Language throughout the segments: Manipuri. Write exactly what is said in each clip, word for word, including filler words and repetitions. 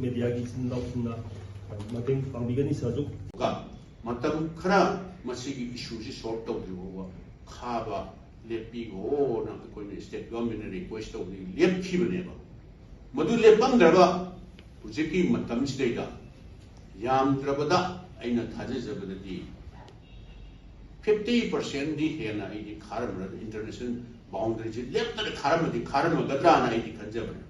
ꯃꯦꯗꯤꯌꯥꯒꯤ ꯏꯆꯤꯟ ꯏꯅꯥꯎꯁꯤꯡꯅ ꯃꯇꯦꯡ ꯄꯥꯡꯕꯤꯒꯅꯤ ꯁꯥꯔꯁꯨ꯫ ꯀꯣ, ꯃꯇꯝ ꯈꯔ ꯃꯁꯤꯒꯤ ꯏꯁꯨꯁꯤ ꯁꯣꯜꯕ ꯇꯧꯗ꯭ꯔꯤ ꯐꯥꯎꯕ ꯈꯥꯕ ꯂꯦꯞꯄꯤꯈꯣꯅ ꯑꯩꯈꯣꯏꯅ ꯁ꯭ꯇꯦꯠ ꯒꯚꯔꯟꯃꯦꯟꯠꯅ ꯔꯤꯀ꯭ꯋꯦꯁ ꯇꯧꯕꯗꯒꯤ ꯂꯦꯞꯈꯤꯕꯅꯦꯕ꯫ ꯃꯗꯨ ꯂꯦꯞꯄꯝꯗ꯭ꯔꯕ ꯍꯧꯖꯤꯛꯀꯤ ꯃꯇꯝꯁꯤꯗꯩꯗ ꯌꯥꯝꯗ꯭ꯔꯕꯗ ꯑꯩꯅ ꯊꯥꯖꯖꯕꯗꯗꯤ ꯐꯤꯐꯇꯤ ꯄꯥꯔꯁꯦꯟꯗꯤ ꯍꯦꯟꯅ ꯑꯩꯗꯤ ꯈꯥꯔꯝꯃꯔꯣꯏ꯫ ꯏꯟꯇꯔꯅꯦꯁꯅꯦꯜ ꯕꯥꯎꯟꯗꯔꯤꯁꯤ ꯂꯦꯞꯇꯅ ꯈꯥꯔꯝꯃꯗꯤ ꯈꯥꯔꯝꯃꯒꯗ꯭ꯔꯥꯅ ꯑꯩꯗꯤ ꯈꯟꯖꯕꯅꯦ꯫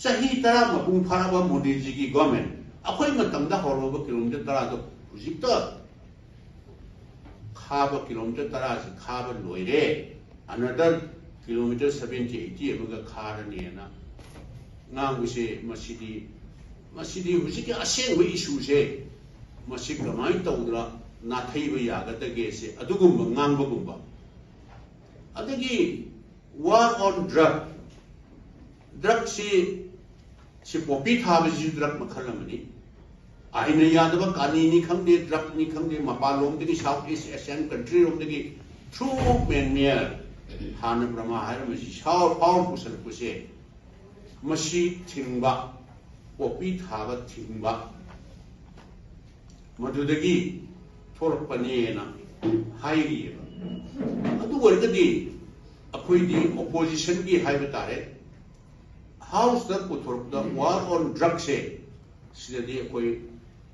ꯆꯍꯤ ꯇꯔꯥ ꯃꯄꯨꯡ ꯐꯥꯔꯛꯑꯕ ꯃꯣꯗꯤꯖꯤꯒꯤ ꯒꯣꯔꯃꯦꯟ, ꯑꯩꯈꯣꯏ ꯃꯇꯝꯗ ꯍꯧꯔꯝꯕ ꯀꯤꯂꯣꯃꯤꯇꯔ ꯇꯔꯥꯗꯣ ꯍꯧꯖꯤꯛꯇ ꯈꯥꯕ ꯀꯤꯂꯣꯃꯤꯇꯔ ꯇꯔꯥꯁꯤ ꯈꯥꯕ ꯂꯣꯏꯔꯦ, ꯑꯅꯗꯔ ꯀꯤꯂꯣꯃꯤꯇꯔ ꯁꯚꯦꯟꯇꯤ ꯑꯩꯠꯇꯤ ꯑꯃꯒ ꯈꯥꯔꯅꯤꯅ ꯉꯥꯡꯕꯁꯦ, ꯃꯁꯤꯗꯤ ꯃꯁꯤꯗꯤ ꯍꯧꯖꯤꯛꯀꯤ ꯑꯁꯦꯡꯕ ꯏꯁꯨꯁꯦ ꯃꯁꯤ ꯀꯃꯥꯏꯅ ꯇꯧꯗꯅ ꯅꯥꯊꯩꯕ ꯌꯥꯒꯗꯒꯦꯁꯦ ꯑꯗꯨꯒꯨꯝꯕ ꯉꯥꯡꯕꯒꯨꯝꯕ꯫ ꯑꯗꯒꯤ war on drug, ꯗ꯭ꯔꯛꯁꯤ ꯁꯤ ꯄꯣꯄꯤ ꯊꯥꯕꯁꯤꯁꯨ ꯗ꯭ꯔꯛ ꯃꯈꯜ ꯑꯃꯅꯤ꯫ ꯑꯥꯏꯟꯅ ꯌꯥꯗꯕ ꯀꯥꯅꯤꯅꯤ ꯈꯪꯗꯦ, ꯗ꯭ꯔꯛꯅꯤ ꯈꯪꯗꯦ, ꯃꯄꯥꯟꯂꯣꯝꯗꯒꯤ, ꯁꯥꯎꯠ ꯏꯁ ꯑꯦꯁꯤꯌꯥꯟ ꯀꯟꯇ꯭ꯔꯤꯔꯣꯝꯗꯒꯤ ꯊ꯭ꯔꯨ ꯃꯦꯟꯃꯤꯌꯔ, ꯍꯥꯟꯅ ꯕ꯭ꯔꯃꯥ ꯍꯥꯏꯔꯝꯃꯤꯁꯤ ꯁꯥꯎꯠ ꯐꯥꯎ ꯄꯨꯁꯜꯂꯛꯄꯁꯦ, ꯃꯁꯤ ꯊꯤꯡꯕ, ꯄꯣꯄꯤ ꯊꯥꯕ ꯊꯤꯡꯕ, ꯃꯗꯨꯗꯒꯤ ꯊꯣꯛꯂꯛꯄꯅꯦꯅ ꯍꯥꯏꯔꯤꯑꯕ꯫ ꯑꯗꯨ ꯑꯣꯏꯔꯒꯗꯤ ꯑꯩꯈꯣꯏꯗꯤ ꯑꯣꯄꯣꯖꯤꯁꯟꯒꯤ ꯍꯥꯏꯕ ꯇꯥꯔꯦ, ꯍꯥꯎꯁꯇ ꯄꯨꯊꯣꯔꯛꯄꯗ war on drugꯁꯦ, ꯁꯤꯗꯗꯤ ꯑꯩꯈꯣꯏ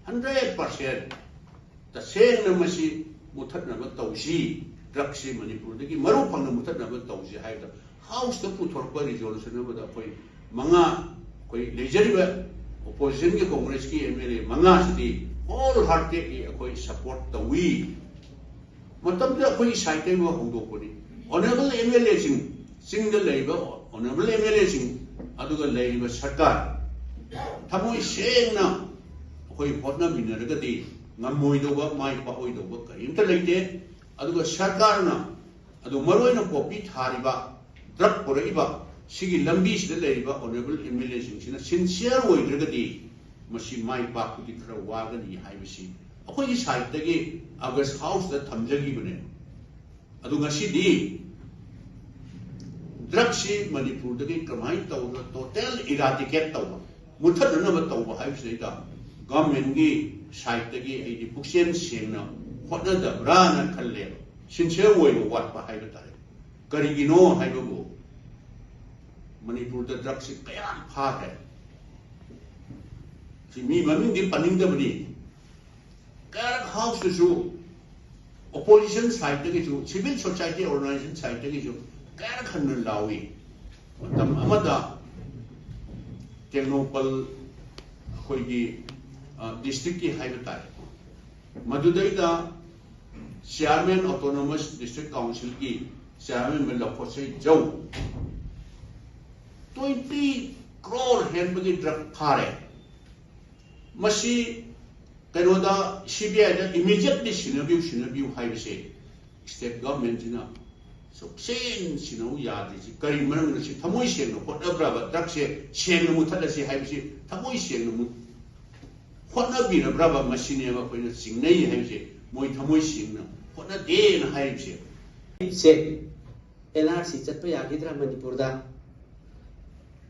ꯍꯟꯗ꯭ꯔꯦꯠ ꯄꯥꯔꯁꯦꯟ ꯇꯁꯦꯡꯅ ꯃꯁꯤ ꯃꯨꯊꯠꯅꯕ ꯇꯧꯁꯤ, ꯗ꯭ꯔꯛꯁꯤ ꯃꯅꯤꯄꯨꯔꯗꯒꯤ ꯃꯔꯨ ꯐꯪꯅ ꯃꯨꯊꯠꯅꯕ ꯇꯧꯁꯤ ꯍꯥꯏꯕꯗ ꯍꯥꯎꯁꯇ ꯄꯨꯊꯣꯔꯛꯄ ꯔꯤꯖꯣꯂꯨꯁꯟ ꯑꯃꯗ ꯑꯩꯈꯣꯏ ꯃꯉꯥ, ꯑꯩꯈꯣꯏ ꯂꯩꯖꯔꯤꯕ ꯑꯣꯄꯣꯖꯤꯁꯟꯒꯤ ꯀꯣꯡꯒ꯭ꯔꯦꯁꯀꯤ ꯑꯦꯝ ꯑꯦꯜ ꯑꯦ ꯃꯉꯥꯁꯤꯗꯤ ꯍꯣꯜ ꯍꯥꯔꯇꯦꯗꯂꯤ ꯑꯩꯈꯣꯏ ꯁꯄꯣꯔꯠ ꯇꯧꯏ꯫ ꯃꯇꯝꯗꯨꯗ ꯑꯩꯈꯣꯏꯒꯤ ꯁꯥꯏꯠꯇꯒꯤ ꯍꯧꯗꯣꯛꯄꯅꯤ꯫ ꯑꯣꯅꯔꯦꯕꯜ ꯑꯦꯝ ꯑꯦꯜ ꯑꯦꯁꯤꯡ, ꯆꯤꯡꯗ ꯂꯩꯔꯤꯕ ꯑꯣꯅꯔꯦꯕꯜ ꯑꯦꯝ ꯑꯦꯜ ꯑꯦꯁꯤꯡ, ꯑꯗꯨꯒ ꯂꯩꯔꯤꯕ ꯁꯔꯀꯥꯔ, ꯊꯃꯣꯏ ꯁꯦꯡꯅ ꯑꯩꯈꯣꯏ ꯍꯣꯠꯅꯃꯤꯟꯅꯔꯒꯗꯤ ꯉꯝꯃꯣꯏꯗꯧꯕ, ꯃꯥꯏ ꯄꯥꯛꯑꯣꯏꯗꯧꯕ ꯀꯔꯤꯝꯇ ꯂꯩꯇꯦ꯫ ꯑꯗꯨꯒ ꯁꯔꯀꯥꯔꯅ, ꯑꯗꯨ ꯃꯔꯨꯑꯣꯏꯅ ꯄꯣꯄꯤ ꯊꯥꯔꯤꯕ, ꯗ꯭ꯔꯛ ꯄꯨꯔꯛꯏꯕ, ꯁꯤꯒꯤ ꯂꯝꯕꯤꯁꯤꯗ ꯂꯩꯔꯤꯕ ꯑꯣꯅꯔꯦꯕꯜ ꯑꯦꯝ ꯑꯦꯜ ꯑꯦꯁꯤꯡꯁꯤꯅ ꯁꯤꯟꯁꯤꯌꯔ ꯑꯣꯏꯗ꯭ꯔꯒꯗꯤ ꯃꯁꯤ ꯃꯥꯏ ꯄꯥꯛꯄꯗꯤ ꯈꯔ ꯋꯥꯒꯅꯤ ꯍꯥꯏꯕꯁꯤ ꯑꯩꯈꯣꯏꯒꯤ ꯁꯥꯏꯠꯇꯒꯤ ꯑꯒꯁ ꯍꯥꯎꯁꯇ ꯊꯝꯖꯈꯤꯕꯅꯦ꯫ ꯑꯗꯨ ꯉꯁꯤꯗꯤ ꯗ꯭ꯔꯛꯁꯤ ꯃꯅꯤꯄꯨꯔꯗꯒꯤ ꯀꯃꯥꯏꯅ ꯇꯧꯗꯅ ꯇꯣꯇꯦꯜ ꯏꯔꯥꯗꯤꯀꯦꯠ ꯇꯧꯕ, ꯃꯨꯊꯠꯅꯅꯕ ꯇꯧꯕ ꯍꯥꯏꯕꯁꯤꯗꯩꯗ ꯒꯚꯔꯟꯃꯦꯟꯒꯤ ꯁꯥꯏꯠꯇꯒꯤ ꯑꯩꯗꯤ ꯄꯨꯛꯆꯦꯜ ꯁꯦꯡꯅ ꯍꯣꯠꯅꯗꯕ꯭ꯔꯥꯅ ꯈꯜꯂꯦꯕ꯫ ꯁꯤꯟꯁꯤꯌꯔ ꯑꯣꯏꯕ ꯋꯥꯠꯄ ꯍꯥꯏꯕ ꯇꯥꯔꯦ꯫ ꯀꯔꯤꯒꯤꯅꯣ ꯍꯥꯏꯕꯕꯨ, ꯃꯅꯤꯄꯨꯔꯗ ꯗ꯭ꯔꯒꯁꯤ ꯀꯌꯥ ꯐꯥꯈ꯭ꯔꯦ꯫ ꯁꯤ ꯃꯤ ꯃꯃꯤꯡꯗꯤ ꯄꯟꯅꯤꯡꯗꯕꯅꯤ꯫ ꯀꯌꯥꯔꯛ ꯍꯥꯎꯁꯇꯁꯨ, ꯑꯣꯄꯣꯖꯤꯁꯟ ꯁꯥꯏꯠꯇꯒꯤꯁꯨ, ꯁꯤꯚꯤꯜ ꯁꯣꯁꯥꯏꯇꯤ ꯑꯣꯔꯒꯅꯥꯏꯖꯦꯁꯟ ꯁꯥꯏꯠꯇꯒꯤꯁꯨ ꯀꯌꯥꯔꯛ ꯍꯟꯅ ꯂꯥꯎꯏ꯫ ꯃꯇꯝ ꯑꯃꯗ ꯇꯦꯡꯅꯧꯄꯜ, ꯑꯩꯈꯣꯏꯒꯤ ꯗꯤꯁꯇ꯭ꯔꯤꯛꯀꯤ ꯍꯥꯏꯕ ꯇꯥꯔꯦ, ꯃꯗꯨꯗꯩꯗ ꯆꯤꯌꯥꯔꯃꯦꯟ, ꯑꯣꯇꯣꯅꯣꯃꯁ ꯗꯤꯁꯇ꯭ꯔꯤꯛ ꯀꯥꯎꯟꯁꯤꯜꯒꯤ ꯆꯤꯌꯥꯔꯃꯦꯟ ꯑꯃ ꯂꯧꯈꯣꯠꯆꯩ ꯖꯧ, ꯇ꯭ꯋꯦꯟꯇꯤ ꯀ꯭ꯔꯣꯔ ꯍꯦꯟꯕꯒꯤ ꯗ꯭ꯔꯒ ꯐꯥꯔꯦ꯫ ꯃꯁꯤ ꯀꯩꯅꯣꯗ, ꯁꯤ ꯕꯤ ꯑꯥꯏꯗ ꯏꯃꯤꯗꯤꯌꯦꯠꯂꯤ ꯁꯤꯟꯅꯕꯤꯌꯨ, ꯁꯤꯟꯅꯕꯤꯌꯨ ꯍꯥꯏꯕꯁꯦ ꯁ꯭ꯇꯦꯠ ꯒꯚꯔꯟꯃꯦꯟꯁꯤꯅ ꯁꯨꯛꯁꯤꯟ ꯁꯤꯟꯅꯧ ꯌꯥꯗ꯭ꯔꯤꯁꯤ ꯀꯔꯤ ꯃꯔꯝꯒꯤꯅꯣ? ꯁꯤ ꯊꯃꯣꯏ ꯁꯦꯡꯅ ꯍꯣꯠꯅꯕ꯭ꯔꯕ? ꯗ꯭ꯔꯒꯁꯦ ꯁꯦꯡꯅ ꯃꯨꯊꯠꯂꯁꯤ ꯍꯥꯏꯕꯁꯤ ꯊꯃꯣꯏ ꯁꯦꯡꯅ ꯃꯨ-, ꯍꯣꯠꯅꯕꯤꯔꯕ꯭ꯔꯕ? ꯃꯁꯤꯅꯦꯕ ꯑꯩꯈꯣꯏꯅ ꯆꯤꯡꯅꯩ ꯍꯥꯏꯕꯁꯦ꯫ ꯃꯣꯏ ꯊꯃꯣꯏ ꯁꯦꯡꯅ ꯍꯣꯠꯅꯗꯦꯅ ꯍꯥꯏꯔꯤꯕꯁꯦ꯫ ꯁꯦ ꯑꯦꯟ ꯑꯥꯔ ꯁꯤ ꯆꯠꯄ ꯌꯥꯈꯤꯗ꯭ꯔꯥ ꯃꯅꯤꯄꯨꯔꯗ?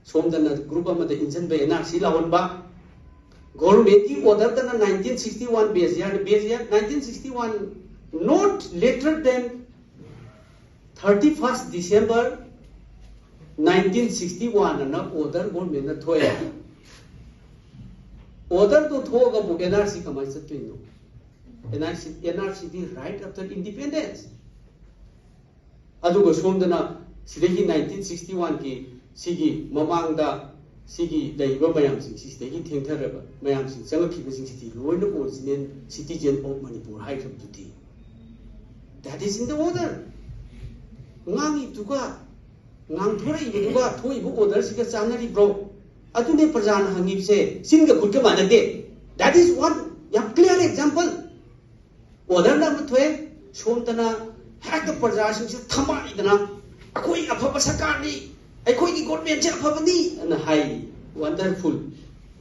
ꯁꯣꯝꯗꯅ ꯒ꯭ꯔꯨꯞ ꯑꯃꯗ ꯏꯟꯁꯤꯟꯕ, ꯑꯦꯟ ꯑꯥꯔ ꯁꯤ ꯂꯥꯎꯍꯟꯕ꯫ ꯒꯣꯔꯃꯦꯟꯒꯤ ꯑꯣꯔꯗꯔꯗꯅ ꯅꯥꯏꯟꯇꯤꯟ ꯁꯤꯛꯁꯇꯤ ꯋꯥꯟ ꯕꯦꯁ ꯌꯥꯔꯅꯤ, base year nineteen sixty one, not later than thirty first December nineteen sixty one ꯑꯅ ꯑꯣꯔꯗꯔ ꯒꯣꯔꯃꯦꯟꯅ ꯊꯣꯛꯑꯦ꯫ ꯑꯣꯔꯗꯔꯗꯣ ꯊꯣꯛꯑꯒꯕꯨ ꯑꯦꯟ ꯑꯥꯔ ꯁꯤ ꯀꯃꯥꯏꯅ ꯆꯠꯇꯣꯏꯅꯣ? N R C, N R ꯁꯤꯗꯤ right after independence꯫ ꯑꯗꯨꯒ ꯁꯣꯝꯗꯅ ꯁꯤꯗꯒꯤ ꯅꯥꯏꯟꯇꯤꯟ ꯁꯤꯛꯁꯇꯤ ꯋꯥꯟꯒꯤ ꯁꯤꯒꯤ ꯃꯃꯥꯡꯗ ꯁꯤꯒꯤ ꯂꯩꯔꯤꯕ ꯃꯌꯥꯝꯁꯤꯡꯁꯤ, ꯁꯤꯗꯒꯤ ꯊꯦꯡꯊꯔꯕ ꯃꯌꯥꯝꯁꯤꯡ ꯆꯪꯉꯛꯈꯤꯕꯁꯤꯡꯁꯤꯗꯤ ꯂꯣꯏꯅ ꯑꯣꯔꯤꯖꯤꯅꯦꯜ ꯁꯤꯇꯤꯖꯦꯟ ꯑꯣꯐ ꯃꯅꯤꯄꯨꯔ ꯍꯥꯏꯈ꯭ꯔꯕꯗꯨꯗꯤ꯫ That is in the order. ꯉꯥꯡꯉꯤꯗꯨꯒ, ꯉꯥꯡꯊꯣꯔꯛꯏꯕꯗꯨꯒ ꯊꯣꯛꯏꯕ ꯑꯣꯔꯗꯔꯁꯤꯒ ꯆꯥꯟꯅꯔꯤꯕ꯭ꯔꯣ? ꯑꯗꯨꯅꯦ ꯄ꯭ꯔꯖꯥꯅ ꯍꯪꯉꯤꯕꯁꯦ, ꯆꯤꯟꯒ ꯈꯨꯠꯀ ꯃꯥꯟꯅꯗꯦ꯫ That is one ꯌꯥꯝ clear example. ꯑꯣꯔꯗꯔꯅ ꯑꯃ ꯊꯣꯛꯑꯦ, ꯁꯣꯝꯗꯅ ꯍꯦꯛꯇ ꯄ꯭ꯔꯖꯥꯁꯤꯡꯁꯦ ꯊꯃꯥꯏꯗꯅ, "ꯑꯩꯈꯣꯏ ꯑꯐꯕ ꯁꯔꯀꯥꯔꯅꯤ, ꯑꯩꯈꯣꯏꯒꯤ ꯒꯣꯔꯃꯦꯟꯁꯦ ꯑꯐꯕꯅꯤ" ꯑꯅ ꯍꯥꯏ꯫ ꯋꯟꯗꯔꯐꯨꯜ꯫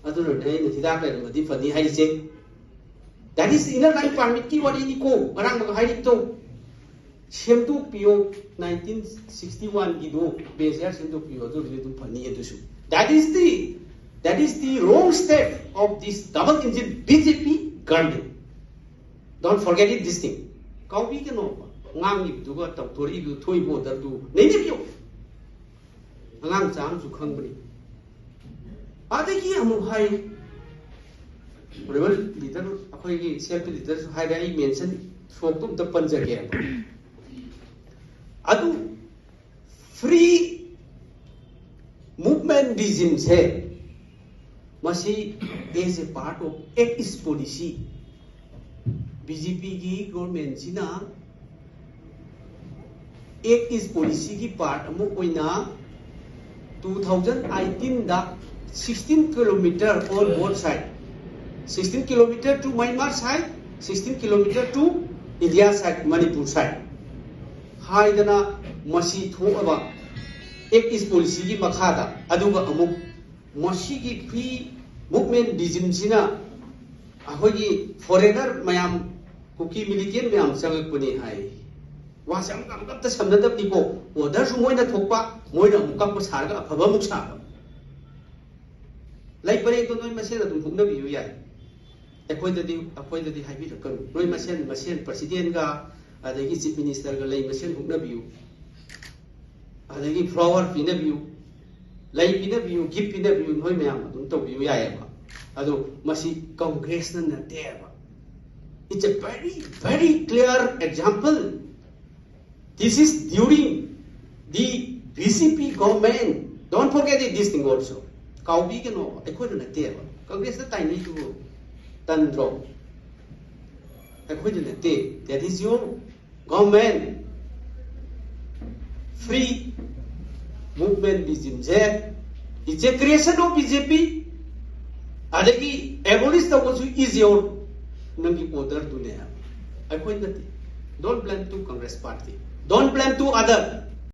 ꯑꯗꯨꯅꯅꯦ ꯑꯩꯅ ꯍꯤꯗꯥꯛ ꯂꯩꯔꯝꯃꯗꯤ ꯐꯅꯤ ꯍꯥꯏꯔꯤꯁꯦ꯫ That is inner line permitꯀꯤ ꯋꯥꯔꯤꯅꯤꯀꯣ, ꯉꯔꯥꯡꯃꯛ ꯍꯥꯏꯔꯤꯕꯗꯣ꯫ ꯁꯦꯝꯗꯣꯛꯄꯤꯌꯣ, ꯅꯥꯏꯟꯇꯤꯟ ꯁꯤꯛꯁꯇꯤ ꯋꯥꯟꯒꯤꯗꯣ ꯕꯦꯁ ꯌꯥꯔ ꯁꯦꯝꯗꯣꯛꯄꯤꯌꯣ, ꯑꯗꯨ ꯑꯣꯏꯔꯗꯤ ꯑꯗꯨꯝ ꯐꯅꯤ꯫ ꯑꯗꯨꯁꯨ that is the That is the wrong step of this double engine B J P government. Don't forget it, this thing. ꯀꯥꯎꯕꯤꯒꯅꯣ꯫ ꯉꯥꯡꯉꯤꯕꯗꯨꯒ ꯇꯧꯊꯣꯔꯛꯏꯕꯗꯨ, ꯊꯣꯛꯏꯕ order ꯗꯨ ꯅꯩꯅꯕꯤꯌꯨ꯫ ꯑꯉꯥꯡ ꯃꯆꯥ ꯑꯃꯁꯨ ꯈꯪꯕꯅꯤ꯫ ꯑꯗꯒꯤ ꯑꯃꯨꯛ ꯍꯥꯏ, ꯔꯦꯕꯦꯜ ꯂꯤꯗꯔ, ꯑꯩꯈꯣꯏꯒꯤ ꯁꯦꯜꯐ ꯂꯤꯗꯔꯁꯨ ꯍꯥꯏꯔꯦ, ꯑꯩ ꯃꯦꯟꯁꯟ ꯁꯣꯛꯇꯣ ꯑꯝꯇ ꯄꯟꯖꯒꯦꯕ꯫ ꯑꯗꯨ free movement regime ꯁꯦ ꯃꯁꯤ as a part of Act East policy, B J P ꯒꯤ ꯒꯣꯔꯃꯦꯟꯁꯤꯅ Act East policy ꯒꯤ part ꯑꯃ ꯑꯣꯏꯅ two thousand eighteen the sixteen kilometer on both side, sixteen kilometer to Myanmar side, sixteen kilometer to India side, Manipur side ꯍꯥꯏꯗꯅ ꯃꯁꯤ ꯊꯣꯛꯑꯕ Act East policy ꯒꯤ ꯃꯈꯥꯗ, ꯑꯗꯨꯒ ꯑꯃꯨꯛ ꯃꯁꯤꯒꯤ free movement regime ꯁꯤꯅ ꯑꯩꯈꯣꯏꯒꯤ foreigner ꯃꯌꯥꯝ, ꯀꯨꯀꯤ militant ꯃꯌꯥꯝ ꯆꯪꯉꯛꯄꯅꯤ ꯍꯥꯏ꯫ ꯋꯥꯁꯦ ꯑꯃꯨꯛ ꯑꯃꯨꯛ ꯑꯝꯇ ꯁꯝꯅꯗꯕꯅꯤꯀꯣ꯫ Order ꯁꯨ ꯃꯣꯏꯅ ꯊꯣꯛꯄ, ꯃꯣꯏꯅ ꯑꯃꯨꯛ ꯀꯛꯄ ꯁꯥꯔꯒ ꯑꯐꯕ ꯑꯃꯨꯛ ꯁꯥꯕ꯫ ꯂꯩ ꯄꯔꯦꯡꯗꯣ ꯅꯣꯏ ꯃꯁꯦꯟ ꯑꯗꯨꯝ ꯍꯨꯛꯅꯕꯤꯌꯨ ꯌꯥꯏ꯫ ꯑꯩꯈꯣꯏꯗꯗꯤ, ꯑꯩꯈꯣꯏꯗꯗꯤ ꯍꯥꯏꯕꯤꯔꯛꯀꯅꯨ꯫ ꯅꯣꯏ ꯃꯁꯦꯟ ꯃꯁꯦꯟ president ꯒ ꯑꯗꯒꯤ chief minister ꯒ ꯂꯩ ꯃꯁꯦꯟ ꯍꯨꯛꯅꯕꯤꯌꯨ꯫ ꯑꯗꯒꯤ flower ꯄꯤꯅꯕꯤꯌꯨ, ꯂꯩ ꯄꯤꯅꯕꯤꯌꯨ, gift ꯄꯤꯅꯕꯤꯌꯨ, ꯅꯣꯏ ꯃꯌꯥꯝ ꯑꯗꯨꯝ ꯇꯧꯕꯤꯌꯨ ꯌꯥꯏꯑꯕ꯫ ꯑꯗꯣ ꯃꯁꯤ ꯀꯪꯒ꯭ꯔꯦꯁꯅ ꯅꯠꯇꯦꯕ꯫ It's a very, very clear example. This is during the B J P government. Don't forget it, this thing also. ꯀꯥꯎꯕꯤꯒꯅꯣ, ꯑꯩꯈꯣꯏꯅ ꯅꯠꯇꯦꯕ꯫ ꯀꯪꯒ꯭ꯔꯦꯁꯇ ꯇꯥꯏꯅꯩꯗꯨꯕꯨ ꯇꯟꯗ꯭ꯔꯣ? ꯑꯩꯈꯣꯏꯅ ꯅꯠꯇꯦ, that is your government. Free movement regime say it's a creation of B J P. ꯑꯗꯒꯤ abolish ꯇꯧꯕꯁꯨ is your, ꯅꯪꯒꯤ order ꯗꯨꯅꯦ꯫ ꯑꯩꯈꯣꯏ ꯅꯠꯇꯦ꯫ Don't blame to Congress party, don't blame to other.